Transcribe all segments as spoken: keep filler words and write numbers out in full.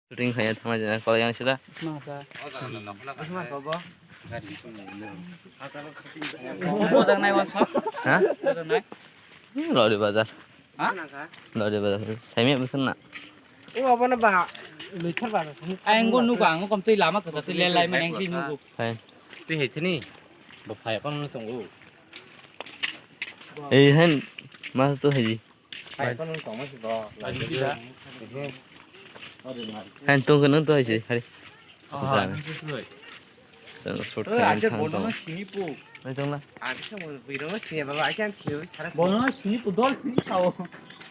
Shooting khaiya thangna jana kol yang sila. Bojak nai wansok. Ha? Bojak nai. Hmm, Lori Bazar. Ha? Lori Bazar. Saimya bwswk na. O abono ba lithar bazar sini. Ang go nugo, ang kom tei lama kota tei lelai mane ang tei nugo. Hai. Tei hai thani. Bo phai kon tongo. Ei hen mas to hai. Hai kon tongma si bo. Hai tong ko nang to hai si. Hai. Aha. Sana short khaina thang tong. Nai tong la. Bono sini pu dol sini sao.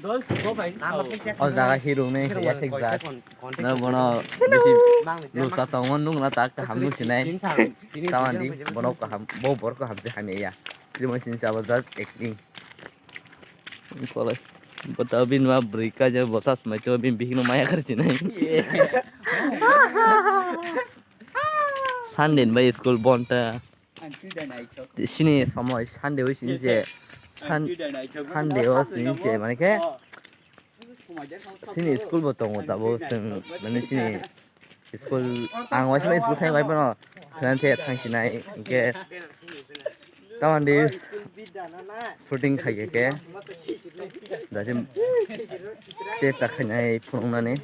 Dol sini bai sao. O jaga hero ne ya thik jak. Na bono bisi lusa tongo nung na tak kaham nung sinai. Tama di bono kaham bo bor kaham se hamya ya. Timo sini chaba jak acting. Kolai. Bota bin ma bri ka je bota smai to bin bihik no maya kar sinai. Sunday bai school bonta. Sini somoi Sunday o sini je Sun-, Sunday o sini je mane khe sini school bo tongo tabo chwng mane sini school ang waisa school thang bai bono khwna the thang sinai hwnkhe tamandi shooting khai khe khe dajim chesta khainai phunuknani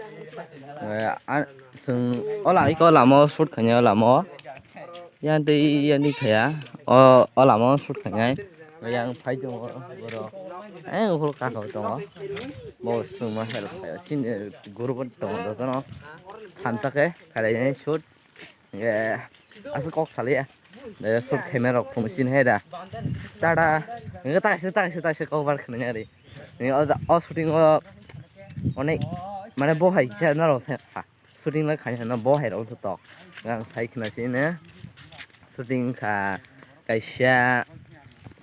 chwng o lama iko lama o shoot khainai o lama o. Yang tei yang tei khaya. O, o lama o shoot khainai. Yang phai tongo borok. Eh, uhur kaka tongo. Bo suma help khayo. Sin, eh, guru bo tongo jotono. Hamsa khe khalai shoot. Eh, aswk kok salia. Eh, shoot khaima rok phone sin hai da. Tada. Nge ta se ta se ta se kok bar khna ari. Ni o, o shooting o onek mane bo hai kisa na rok sa. Shooting lai khaina no bo hai rok tok. Ang sai khna sini shooting kha kaisa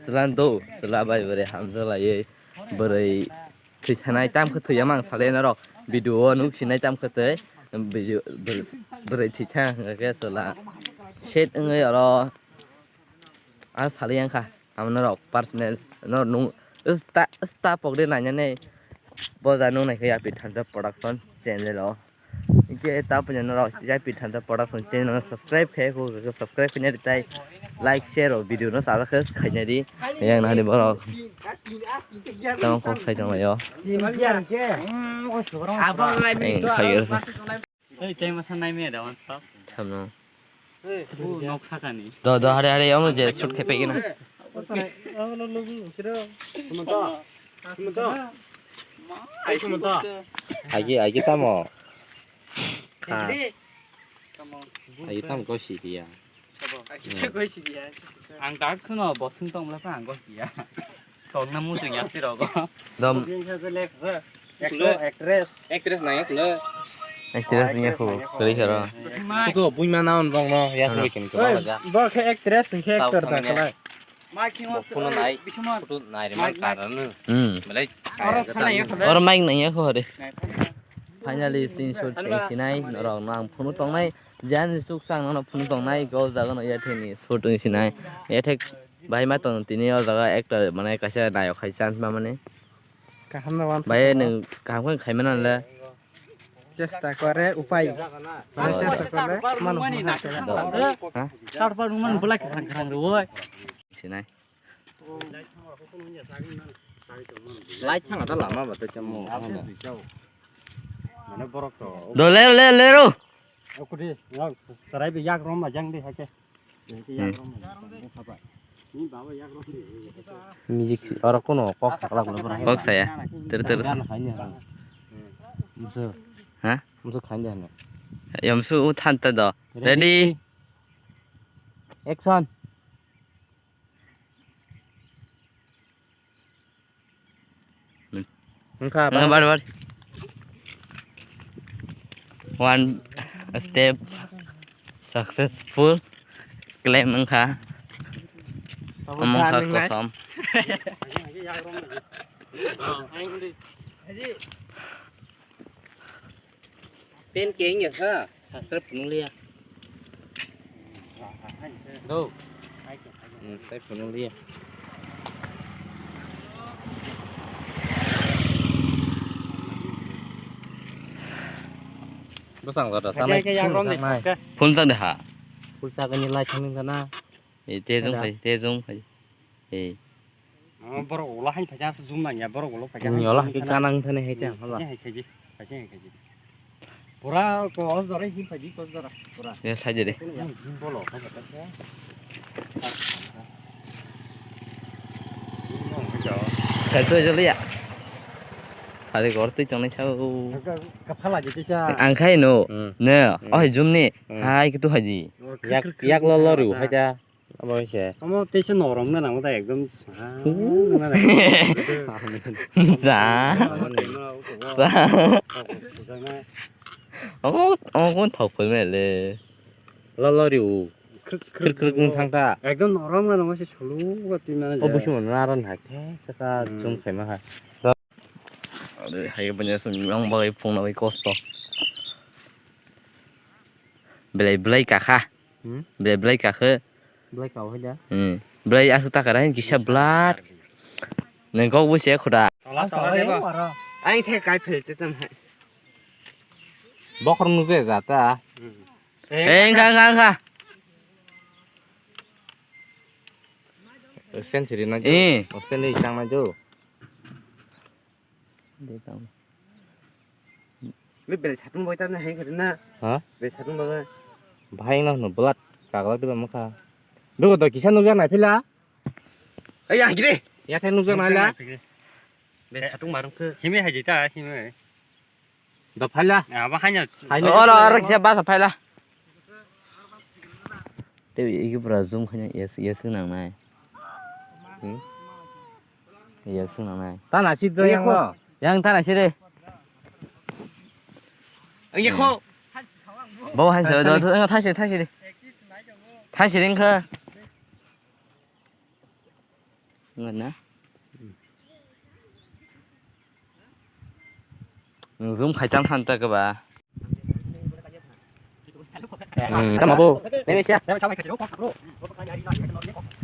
chwla do, chwla bai bwrwi hamjak laiwi bwrwi thwi thanai tam khe thwi ya mang salai norok video o nuk sinai tam khe twi video bwrwi thwi tha hwnkhe chwla set wngwi oro a salai yang kha. Amo norok personal no nung sta sta pok de nainani boja nung naikhe Yaphi Thansa Production channel o. Hingke ta punya norok Yaphi Thansa Production channel no subscribe khe ko subscribe khe nari tai like share o video no sala khe khainari yang nari borok tamo kok sai tong yo. Abang lai mi to. Ei, tei masa nai me da wan sa. Thamno. U nok sakani. Do, do, hari, hari, amo je shoot khe pegina. Ai, sumo to. Ai, sumo to. Agi, agi tamo. Ha. Agi tamo ko si dia. Ang tak kheno bosong tong bla ang gos ya. Tong na muchung ya si rogo. Dom. Actress, actress. Actress nang ya kulo. Actress nang ya kulo. Kali karo. Ko bui ma naon bong no ya ko kin ko ba ja. Bo khe actress khe actor ta kala. Phone nai. Photo nai re man karan. Hmm. Belai. Or mic nang ya ko re. Finally, scene shoot sing sinai, norok no ang phunu tongnai, jan suk sang no phunu tongnai, go jaga no yathek ni shoot wng sinai, yathek bai ma tong tini o jaga ekta mane kaisa nayok khai chance ma mani. Kaham no wan. Bai nwng kaham khe khai mano le. Chesta kore upai. Chesta kore mano. Ha? Sar par man bulak khang khang ro. Sinai. Lai thang ta lama ba te chamo. Mane borok to. Do le le le ro. Okudi, ya, sarai bi yak rom ma jang de hake. Yak rom ma jang de hake. Ni baba yak rom de. Music oro kono kok sakla kono bora. Kok saya. Ter ter. Musu. Ha? Musu khanya na. Ya musu u than ta do. Ready? Action. Wngkha, wngkha, bar, bar. One step successful claim wngkha. Omo wngkha kosom. Pen keng ya ha, sasra phunung liya. Do. Hmm, sai phunung liya. Bwsang jora Khaisa sanai khe yak rom de phunukjaknai. Khaska. Phunukjak de ha. Phunukjak ani lai thangni jana. Ei, te jong Ada. Khai, te jong khai. Ei. Oh, borok ulo hain phaikha, aswk zoom nangya, borok ulo phaikha. Ni ulo hain khe kanang thani hai tang, hala. Khaisa hai khaji, khaisa hai khaji. Pura ko os jora hin phaidi, kos jora, pura. Ya, sai de re. Hmm, hmm, bolo, khaisa, khaisa. Sai to joli ya. Khali gor twi tongnai sao. Ka, ka, ka phala jete sa. Ang khai no. Hmm. Ne, Hmm. Oh, hai zoom ni. Hmm. Hai, kitu haji. Oh, yak, yak lo lo riu, hai ta. Abo se. Omo teisa norom na nang ta ekdom sa. Huh. Sa. Sa. Omo, omo kon thok phai me le. Lo lo riu. Khrik khrik wng thang ta. Ekdom norom na nang se sulu ga twi mane. O busi mon na ron hai the. Saka Hmm. Chum khai ma hai. Ade hai banya sung nang bagai phung na bai kosto. Belai belai kakha. Hmm? Belai belai kakhe. Belai kau hai da. Hmm. Belai asu takara hin kisa blood. Neng kok bo se khuda. Tola, tola, deba. Ang the kai phel te tam hai. Bokhor nuje jata. Hmm. Eh, engkha, engkha, engkha. Century na jo. Eh. Australia chang na jo. Be belai satung bai tabna hai kari na. Ha? Be satung bai. Bhai na no blood kagla de mukha. Dugo to kisa nukjak nai phila. Ai ya gire. Ya khe nukjak nai la. Be satung marung khe. Himi hai jita himi. Da phaila. Abo haino. Haino. Oro, oro kisa basa phaila. Tei igi pura zoom khaina yes, yes nang nai. Hmm? Yes nang nai. Ta na si do yang lo. Yang ta na si de. Ang ye kho. Bo han so do, do, thasi, thasi de. Thasi ring kha. Ngan na. Nung zoom khai tang than ta keba. Hmm, tamo bo. Neme sia.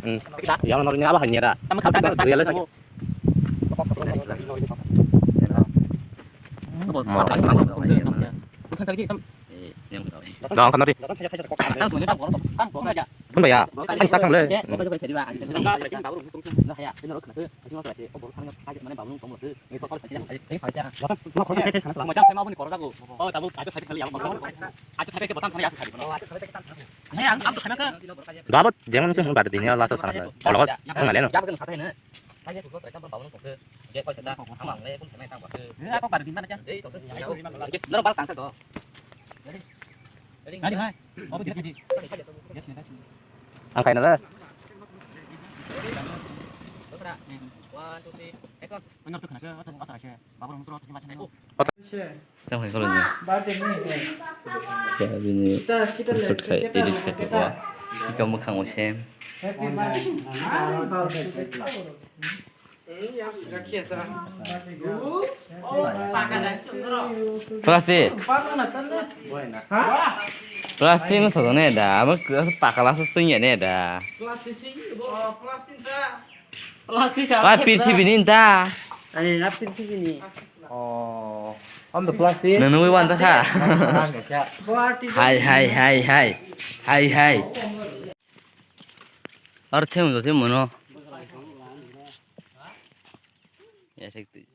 Hmm. Yang nomor ni apa hanya ra? Tamo kata. Real lagi. Dong kanori. Pun ba ya. Ani sak thangle. Dapat jangan tu baru dini Allah sana. Kalau kau nggak leno. Ang kain na. Tang hai kolom ni. Ya, bini result khai, edit khai pokwa. Ika mwkhang o sem. Plastic. Plastic no sodo ne da, abo pakala so singya ne da. Plastic. Pai pirthibini ta. Ani na pirthibini. Oh. On the plastic. Nang nungwi wansa kha. Hai, hai, hai, hai. Hai, hai. Ar them do them mono. Ya, thik, thik.